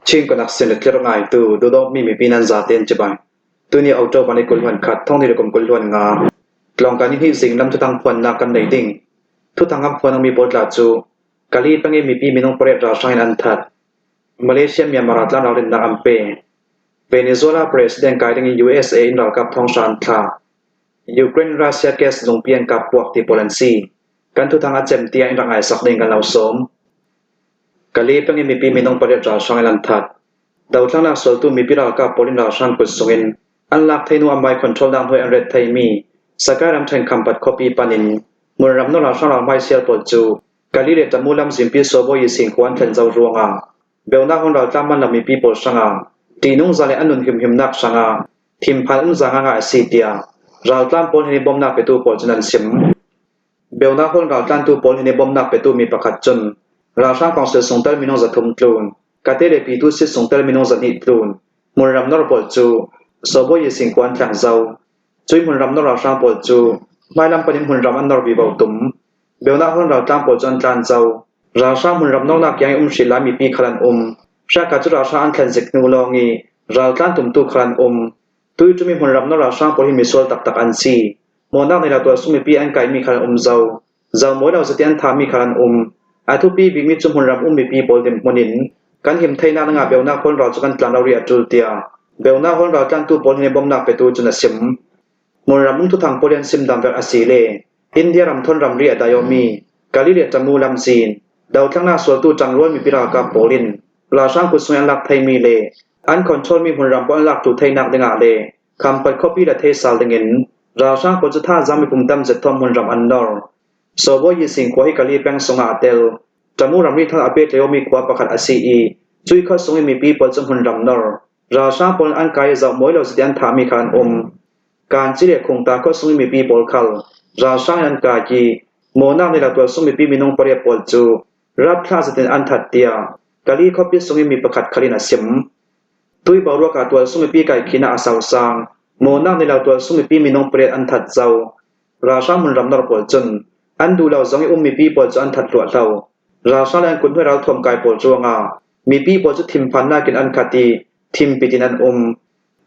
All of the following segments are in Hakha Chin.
Chin connection le tlirh ngaitu duhdawtmi mipi nan zaten cibai. Tuni October ni 21 thong ni le kum 25 tlawngka ni hnih zing lam thuthang phuannak kan nei ding. Thuthang kan phuan mi pawl tla cu Kali peng i mipi minung pariat ralhrang in an that. Malaysia Myanmar ah tlang ralrinnak an pe. Venezuela president kai ding in USA in ralkap thonghra an thlah. Ukraine Russia gas zungpi an kap puak ti pawl an si. Kan thuthang a cem tiang in rak ngai sak ding kan lo sawm. Kali peng i mipi minung pariat ralhrang in an that. Dothlannak sualtu mipi ralkap pawl in ralhrang kut sung in an lak thei hnu an control nak hnuai an ret theimi Sakai ramṭhen Khampat khuapi pan in hmunram na ralhrang ralhmai sial pawl cu Kali le Tamu lam zimpi Sobawi singkhua an thlen zau ruangah beunak hmun raltlam man lo mipi pawl hrangah ṭihnung za le an nun himhimnak hrangah thinphan um za ngaingai a si tiah raltlam pawl hin i bawmhnak petu pawl cun an chim. Beunak hmun raltlantu pawl hin i bawmhnak petu mi pakhat cun ralhrang council sungtel minung 300 tlun Kate le Pyithu sitcungtel minung 200 tlun hmunram nor pawl cu Sobawi singkhua an tleng zau. Cui hmunram nor ralhrang pawl cu hmailam pan in hmunram an nor vivo tum. Beunak hmun raltlang pawl cu an tlan zau. Ralhrang hmunram nornak kiang i um hrih lai mipi khal an um. Hriaka cu ralhrang an thlen zik hnu lawng i raltlan tumtu khal an um. Tui cumi hmunram nor ralhrang pawl hi misual taktak an si. Mawnak nei lo tualsung mipi an kaimi khal an um zau. Zomawi lo zati an thahmi kha an um. A thupi bikmi cu hmunram um mipi pawl dirhmun in kan him theinak dingah beunak hawl ral cu kan tlan lo rih a ṭul tiah beunak hawl ral tlantu pawl hin bawmhnak petu cun a sim. Hmunram um thuthang pawl hi an sim dam vek a si le India ram thawn ramri a daiomi Kali le Tamu lamzin dothlannak sualtu ṭangrual mipi ralkap pawl in ralhrang kutsung an lak theimi le an control mi hmunram pawl an lak tu theinak dingah le Khampat khuapi le theisal dingin ralhrang pawl cu thazaang mipum tam zet thawng hmunram an nor. Sawbawi Yising khua hi Kali peng sungah aa tel. Tamu ramri thar a pehtlaiomi khua pakhat a si i cui khua sung i mipi pawl cu hmunram nor. Ralhrang pawl an kai i zoh mawi lo ziti an thahmi kha an um. Kanci le Khungta khua sung i mipi pawl khal ralhrang in an kai i mawnak nih latual sung mipi minung pariat pawl cu rapthla zetin an that tiah Kali khuapi sung i mi pakhat khal in a sim. Tui boruak ah tualsung mipi kai khinak a sosang. Mawnak nih lo tualsung mipi minung pariat an that zau. Ralhrang hmunram nor pawl cun an duh lo zong i um mipi pawl cu an that hluahhlo. Ralhrang le an kuthnuai ralthuam kai pawl ruangah mipi pawl cu thinphannak in an khat i thimpit in an um.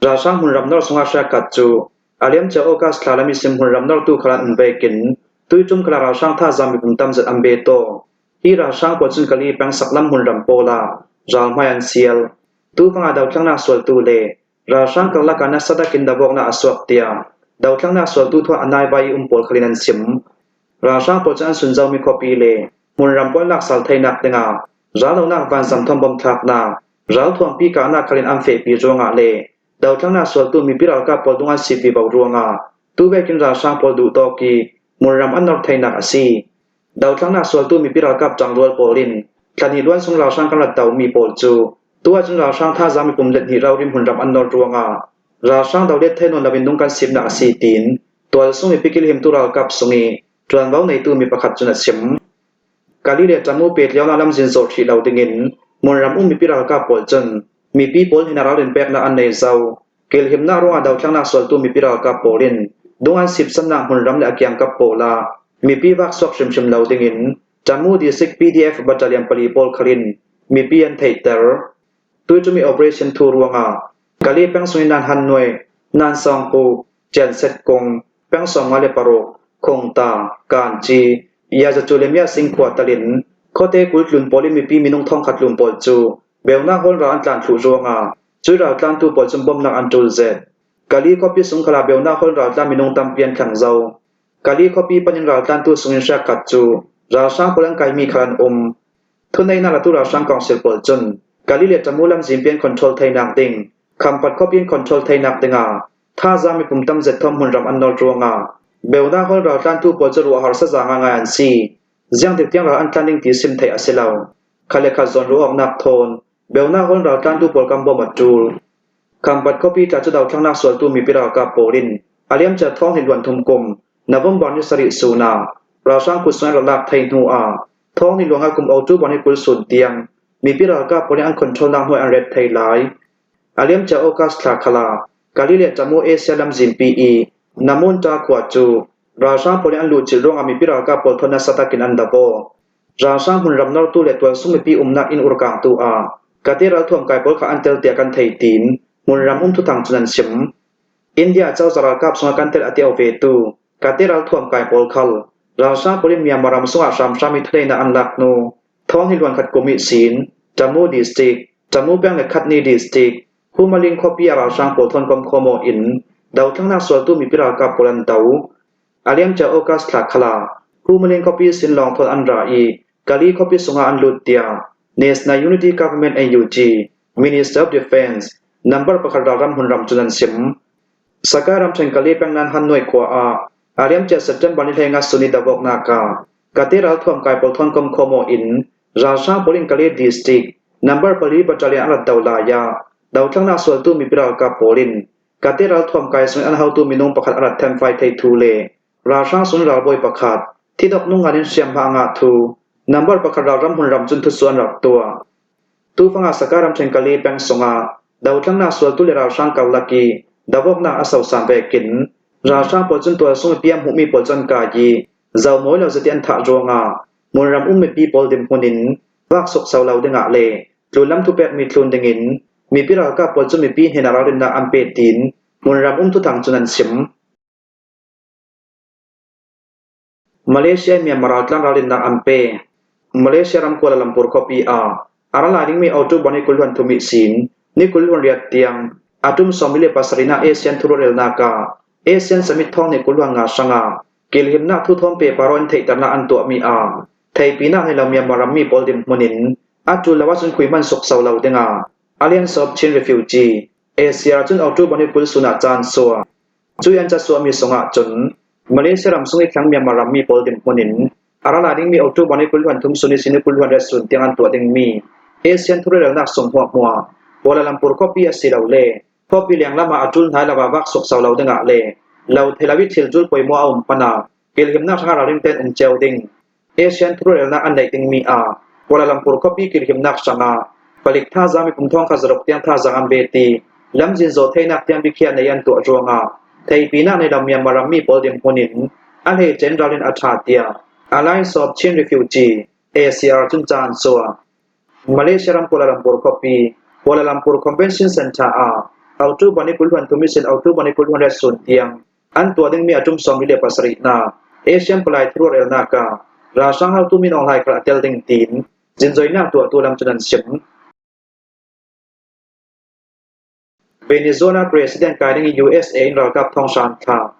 Ralhrang hmunram nor sungah hriakhat cu a liamcia August thla le misim hmunram nortu khal an um vekin tuitum khala ralhrang thazaang mipum tamzat an be taw. Hi ralhrang pawl cun Kali peng saklam hmunram pawl ah ralhmai an sial. Tufang ah dothlannak sualtu le ralhrang karlak ah nasa takin dawhawknak a suak tiah dothlannak sualtu thawng a naivai i um pawl khalin an chim. Ralhrang pawl cu an sunzomi khuapi le hmunram pawl laksal theinak dingah raldohnak vansam thawng bomthlaknak, ralthuangpi kahnak khalin an fehpi ruangah le dothlannak sualtu mipi ralkap pawl dung an si vivo ruangah tuvekin ralhrang pawl duhtawk i hmunram an nor theinak a si. Dothlannak sualtu mipi ralkap ṭangrual pawl in thlahnih luan chung ralhrang kan rat domi pawl cu tu ahcun ralhrang thazaang mipum let hnih raurim hmunram an nor ruangah ralhrang dolet thei nawn loin nung kan simnak a si tiin tualsung mipi kilhimtu ralkap sung i ṭuanvo neitu mi pakhat cun a chim. Kali le Tamu pet lio lamzin zawh hrih lo dingin hmunram um mipi ralkap pawl cun mipi pawl hin ralrin peknak an nei zau. Kilhimnak ruangah dothlannak sualtu mipi ralkap pawl in dung an sipsamnak hmunram le a kiangkap pawl ah mipi vaksuak hrimhrim lo dingin Tamu District PDF Battalion pali pawl khal in mipi an theihter. Tuicumi operation thu ruangah Kali peng sung in Nan Han Nuai, Nan Sawng Pu, Chian Set Kung, peng 56, Khongta, Kanci, Yazacu le Miasing khua talin khuate kultlun pawl in mipi minung thongkhat lun pawl cu beunak hawlra an tlan thlu ruangah Cui raltlantu pawl cun bawmhnak an ṭul zet. Kali khuapi sung khala beunak holh raltlan minung tampi an thleng zau. Kali khuapi pan in raltlantu sung in hriakkhat cu ralhrang pawl an kaimi khal an um. Thuneinak latu ralhrang council pawl cun Kali le Tamu lamzin pian control theinak ding, Khampat khuapi in control theinak dingah thazaang mipum tam zet thom hmunram an nawl ruangah beunak holh raltlantu pawl cu ruah harsa za ngangai an si. Ziang tik tiang ral an tlan ding ti sim theih a si lo. Kha le kha zawn ruah awknak thawn Beunak hon raltlantu pawl kan bawmh a ṭul. Khampat khuapi tla cu dothlannak sualtu mipi ralkap pawl in a liamcia thawng hi luan thum kum November ni sarih sun ah ralhrang kutsung an rak lak thai hnu ah thawng ni luang ah kum October ni 20 sun tiang mipi ralkap pawl nih an control nak hnuai an ret thai lai. A liamcia August thla khal ah Kali le Tamu Asia lamzinpi i Namunta khua cu ralhrang pawl nih an luhcilh ruangah mipi ralkap pawl thawn nasa takin an dabo. Ralhrang hmunram nortu le tualsung mipi umnak inn urkangtu ah Kate ralthuam kai pawl kha an tel tiah kan thei tiin hmunram um thuthang cun an chim. India cozah ralkap sungah kan tel a ti ve tu Kate ralthuam kai pawl khal ralhrang pawl in Myanmar ram sungah hramhram i thuleinak an lak hnu thawng hi luan khat kum i sin Tamu district, Tamu peng le Khatni district, Humaling khuapi ah ralhrang pawl thawnkom khuamaw in dothlannak sualtu mipi ralkap pawl an do. A liamcia August thla khal ah Humaling khuapi sin lawng thawn an ra i Kali khuapi sungah an lut tiah National Unity Government NUG Minister of Defense number pakhat ralram hmunram cun an sim. Saka ramṭhen Kali peng nan Hanoi khua ah a liamcia September ni 15 suni dawknak ah Kate ralthuam kai pawl thawnkom khuamaw in Ralhrang pawl in Kale District Number pali Battalion an rat do lai ah dothlannak sualtu mipi ralkap pawl in Kate ralthuam kai sung in an hotu minung pakhat a rat thenfai theithu le ralhrang sung ralbawi pakhat thidok nungan in hriamhma a ngah thu number pakhat ralram hmunram cun thusu an rak tuah. Tufang ah Saka ramṭhen Kale peng sungah dothlannak sualtu le ralhrang karlak i dawoknak a sosan vekin ralhrang pawl cun tualsung i piam hmuhmi pawl cu an kai i zomawi lo zati an thah ruangah Hmunram um mipi pawl dirhmun in vak sawksau lo dingah le tlunlam thupekmi tlun dingin mipi ralkap pawl cu mipi hnenah ralrinnak an pek tiin hmunram um thuthang cun an chim. Malaysia in Myanmar raltlang ralrinnak an pe. Malaysia ram Kuala Lumpur khuapi ah a ra lai dingmi October ni 20 thum i sin ni 28 tiang a tum 27 ah ASEAN thurelnak ah ASEAN Summit thawng ni 25 hrangah Kilhimnak thuthawm peparo in theihternak an tuahmi ah theipinak nih lo Myanmar rammi pawl dirhmun in a ṭul lo ahcun khui hmanh sukso lo dingah Alliance of Chin Refugee ACR cun October ni 20 sun ah caan sua. Cui an casuahmi sungah cun Malaysia ram sung i thlang Myanmar rammi pawl dirhmun in a ra lai dingmi October ni 23 sun i sin ni 28 sun tiang an tuah dingmi ASEAN thurelnak sung huahhmuah Kuala Lumpur khuapi asilole Khuapi lenglam ah a ṭul hna i lo ah vak sawksau lo dingah le lo thei lo i thil ṭul poimaw a um hmanh ah kilhimnak hrangah ralring tein um cio ding. ASEAN thurelnak an neih dingmi ah Kuala Lumpur khuapi kilhimnak hrangah palik thazaang miphun thong kha zaruk tiang thazaang an bet i lamzin zaw theinak tiang biakhiah nei an tuah ruangah theipinak nei lo Myanmar rammi pawl dirhmun in a hleice ralrin a ṭha tiah Alliance of Chin Refugee ACR cun ca an chuah. Malaysia ram Kuala Lumpur khuapi, Kuala Lumpur Convention Centre ah October ni 23 in October ni 28 sun tiang an tuah dingmi a tum 27 nak Asian Palai Thurelnak ah ralhrang haotu Min Aung Hlaing kha a tel ding tiin zinzoinak tuahtu lam cun an chim. Venezuela President kai ding in USA in ralkap thonghra an thlah.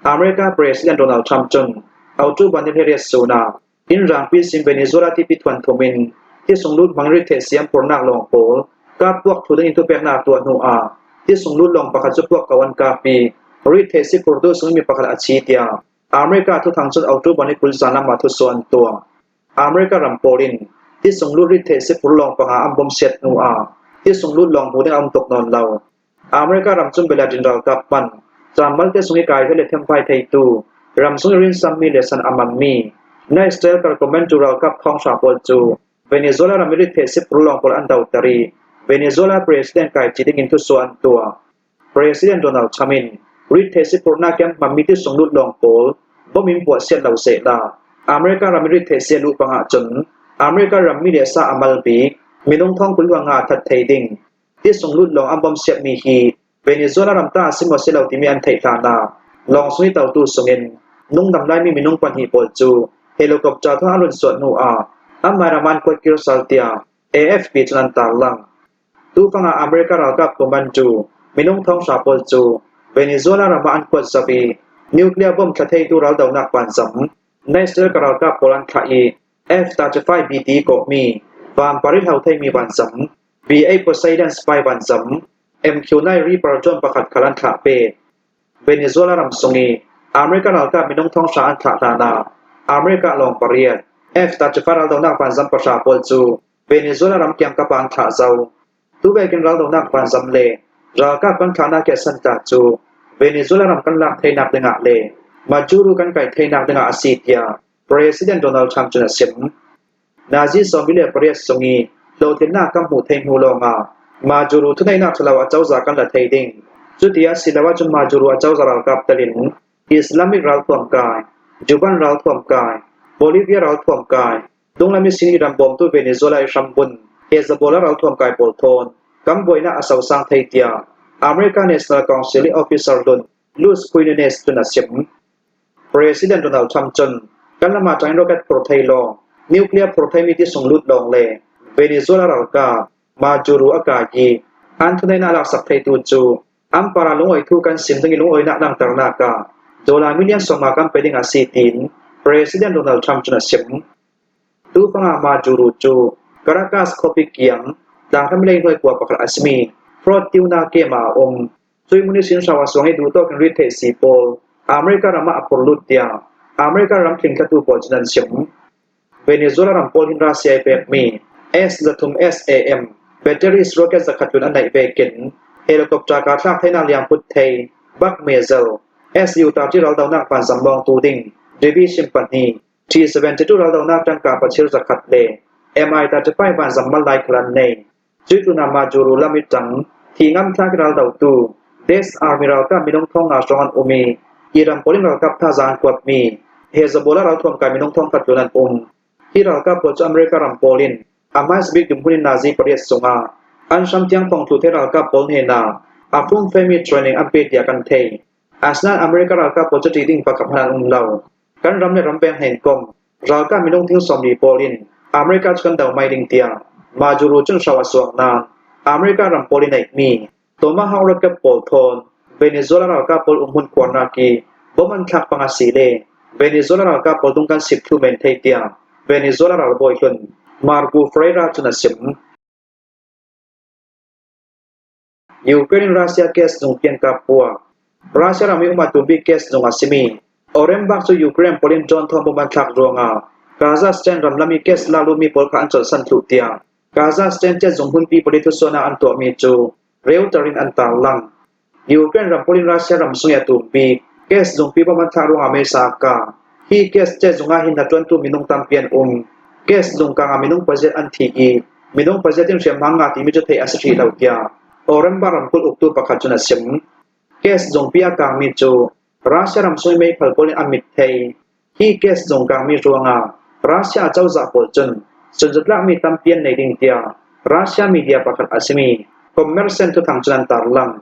America President Donald Trump cun October ni hleiriat sun ah inn rangpi sin Venezuela tipi thuanthum in tisunglut hmang ritheh siam phurnak lawng pawl kap puak thu ding in thupeknak tuah hnu ah tisunglut lawng pakhat cu puak ko an kap i ritheh si phurtu sung mi pakhat a thi tiah America thuthang cun October ni 20 zan lam ah thuso an tuah. America ram pawl in tisunglut ritheh si phur lawng panga an bawm siat hnu ah tisunglut lawng hmu ding a um tuk nawn lo. America ram cun Beladin ralkap hman camal te sung i kai le themfai theitu ram sung i rinsammi le san a manmi National Commando ralkap thonghra pawl cu Venezuela ram i ritheh si phur lawng pawl an doter i Venezuela president kai ci ding in thusuah an tuah. President Donald Trump in ritheh si phurnak i an hmanmi tisunglut lawng pawl bom in puah sian lo sehla America ram i ritheh si a luh pang ahcun America rammi le sa a mal bik minung thong 20 nga a that thei ding tisunglut lawng an bom siapmi hi Venezuela ram ta a si maw si lo timi an theih hlan ah lawng sung i totu sungin nungdam laimi minung pahnih pawl cu helicopter thawng an run suah hnu ah anmah ram an kuat kir sal tiah AFP cun an tarlang. Tufang ah America ralkap commando minung thonghra pawl cu Venezuela ram ah an kuat zau i nuclear bomb thla theitu raldohnak vanzam National ka ralkap pawl an thlah i F-35 BT kawhmi vampar i hlo theimi vanzam B-8 Poseidon spy vanzam MQ-9 Reaper drone pakhat khal an thlah pet. Venezuela ram sung i America ralkap minung thonghra an thlah hlan ah America lawng pariat F-35 raldohnak vanzam pahra pawl cu Venezuela ram kiangkap ah an thlah zau. Tuvekin raldohnak vanzam le ralkap kan thlahnak hi a santlak cu Venezuela ram kan lak theinak dingah le Maduro kan kai theinak dingah a si tiah President Donald Trump cun a chim. Nazi 28 sung i hlawhtlinnak kan hmuh thei hnu lawngah Maduro thuneihnak ṭhalo acozah kan la thei ding. Cuti a si lo ahcun Maduro acozah ralkap telin Islamic ralthuam kai, Cuban ralthuam kai, Bolivia ralthuam kai, Dunglam i sin i ram bawmtu Venezuela i hrambunh. Hezbollah ralthuam kai pawl thawn kan buainak a sosang thei tiah America National Council i officer hlun Luz Quinones cun a chim. President Donald Trump cun kan lam ah ṭangin rocket phur thei lawng, nuclear phur theimi ti sung lut lawng le Venezuela ralkap Maduro a kai i an thuneinak laksak theitu cu an para lungawi thu kan sim ding i lungawinak langhternak ah dollar million 50 kan pe ding a si tiin President Donald Trump cun a chim. Tufang ah Maduro cu Caracas khuapi kiang tlanghram lei hnuai pakhat a simi Fort Tiuna Camp ah a um. Cui munisin hro a suang i duhtawk in rit theih si pawl America ram ah a phur lut tiah America ram tlingtlatu pawl cun an chim. Venezuela ram pawl hin Russia i pekmi S-3 SAM batteries rocket zakhat tlun a neih vekin helicopter kaa thlak theinak liangput thei bak mezel Su-30 raldohnak vanzam mawngtu ding division pahnih T-72 raldohnak tangka pachir zakhat le Mi-35 vanzam mal lai khal an nei. Cuitlun ah Majuru lam i ṭang thi ngamthlak raldotu Death Army ralkap minung thong nga hrawng an um i Iran pawl in ralkap thazaang an kuatmi Hezbollah ralthuam kai minung thongkhat tlun an um. Hi ralkap pawl cu America ram pawl in a hmaisabik dirhmun in nazi pariat sungah an hram tiang thongtlu the ralkap pawl hnenah a fumfemi training an pe tiah kan theih. Asinain America ralkap pawl cu ṭih ding pakhat hmanh an um lo. Kan ram le rampeng hnen kom Ralkap minung thing sawmli pawl in America cu kan do mai ding tiah Maduro cun hro a suak nain America ram pawl i neihmi Tomahawk rocket pawl thawn Venezuela ralkap pawl umhmun khuarnak i bom an thlak pang a si le Venezuela ralkap pawl tung kan sip thlu men thei tiah Venezuela ralbawi hlun Marco Ferreira cun a chim. Ukraine in Russia gas zung piankap puak. Russia ram i um a tum bik gas zung a simi Orenburg cu Ukraine pawl in drone thawng bom an thlak ruangah Kazakhstan ramlam i gas lak lutmi pawl kha an colhsan thlu tiah Kazakhstan zung hmunpi pali thusuan ah an tuahmi cu Reuter in an tarlang. Ukraine ram pawl in Russia ram sung i a tum bik gas zungpi bom an thlak ruangah meisa a kang. Hi gas zung ah hin hnaṭuantu minung tampi an um. Gas zung kang ah minung pazit an thi i Minung pazet in hriamhma ngah timi cu theih a si hrih lo tiah Oremba ramkulh uktu pakhat cun a chim. Gas zungpi a kangmi cu Russia ram sui meithal pawl in a mit thei. Hi gas zung kangmi ruangah Russia acozah pawl cun sunzatlakmi tampi an nei ding tiah Russia media pakhat a simi Kommersen thuthang cun an tarlang.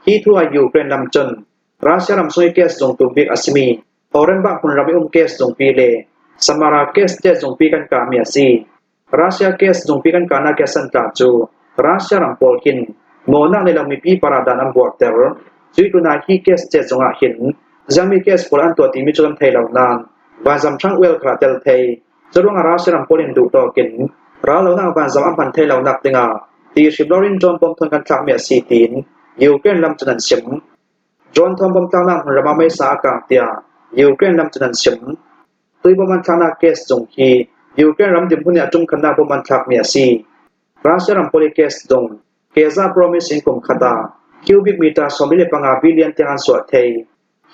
Hi thu ah Ukraine lam cun Russia ram sui gas zung tumbik a simi Oremba hmunram i um gas zungpi le Samara gas zungpi kan kahmi a si. Russia gas zungpi kan kahnak gas an tla cu Russia ram pawl hin nawlnak nei lo mipi paradan an buarter. Cui tunai hi gas chet zongah hin ziangmi gas pawl an tuah timi cu kan thei lo nain vanzam hrang oil kha tel thei. Curuangah Russia ram pawl in duh tawkin rallonak vanzam an hman thei lo nak dingah ti hrim loin drone bom thon kan thlakmi a si tiin Ukraine lam cun an chim. Drone thon bom tlaknak hmunram ah meisa a kang tiah Ukraine lam cun an chim. Tui bom an thlaknak gas zung hi Ukraine ram dirhmun i a ṭumkhatnak bom an thlakmi a si. Russia ram pawlih gas zung Gaza province in kum khat ah cubic meter 45 billion tiang an suah thei.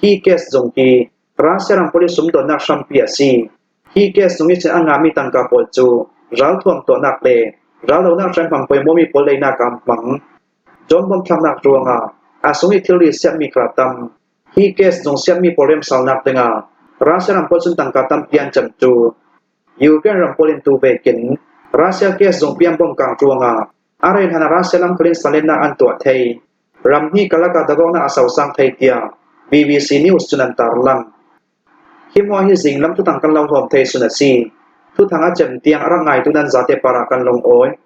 Hi gas zung hi Russia ram pawlih sumdawnnak hrampi a si. Hi gas zung i cun a ngahmi tangka pawl cu ralthuam tuahnak le raldohnak hriamhmang poimawmi pawl leinak ah an hmang. Drone bom thlaknak ruangah a sung i thilri siahmi kha a tam. Hi gas zung siammi pawl remsaunak dingah Russia ram pawl cun tangka tampi an cemtu. Ukraine ram pawl in tu vekin Russia gas zungpi an bawmkang ruangah a rel hlan ah Russia lamkal in salennak an tuah thei. Ram hnih karlak ah dawknak a sosang thei tiah BBC News cun an tarlang. Hi hmuah hi zinglam thuthang kan lo hlawm thei sun a si. Thuthang a cem tiang a rak ngaitu nan zate par ah kan lungawi.